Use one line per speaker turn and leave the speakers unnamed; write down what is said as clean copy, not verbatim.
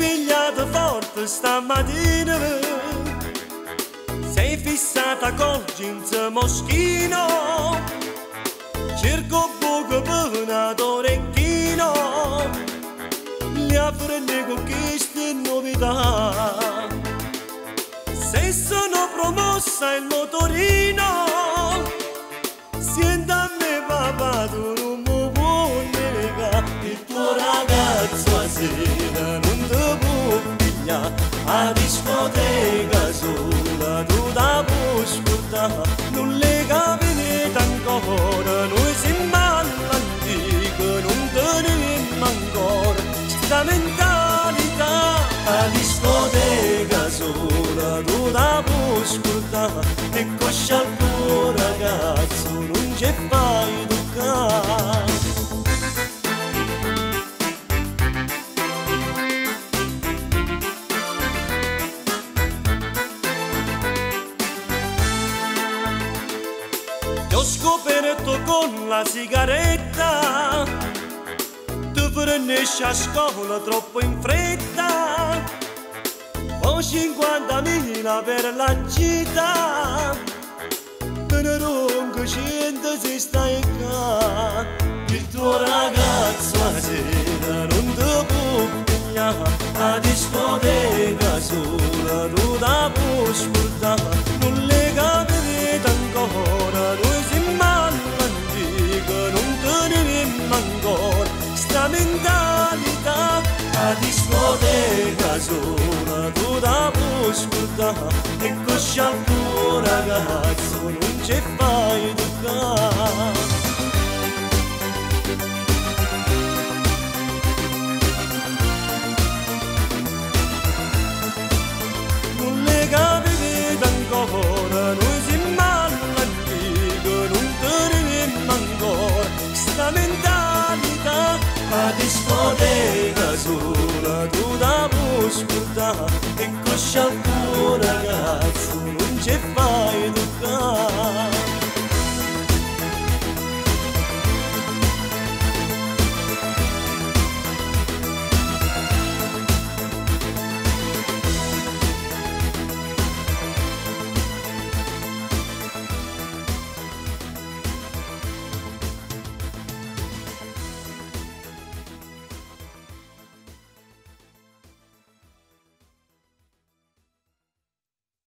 Svegliata forte stamattina, sei fissata col jeans moschino, cerco poco per un orecchino, le frenne con queste novità. Se sono promossa il motorino, sienta a me papà, tu non mi puoi negare, il tuo ragazzo a sera non ti può pigliare, a discoteca sola tu da puoi scordare, non le capite ancora, noi siamo all'antica, non teniamo ancora sta mentalità, a discoteca sola tu da puoi scordare, e coscia al tuo ragazzo non ci fai toccare. Ti ho scoperto con la sigaretta, tu finisci a scuola troppo in fretta, ho 50.000 per la gita, te ne ronco 100 se stai qua. Il tuo ragazzo a sera non ti può pigliare, a discoteca sola tu da puoi scordare, non le capite ancora, noi siamo all'antica, non teniamo ancora sta mentalità, a discoteca sola tu da puoi scordare, e coscia al tuo ragazzo non ci fai toccare. Non le capite ancora, noi siamo all'antica, non teniamo ancora sta mentalità, a discoteca sola tu da puoi scordare, e coscia al tuo ragazzo non ci fai toccare.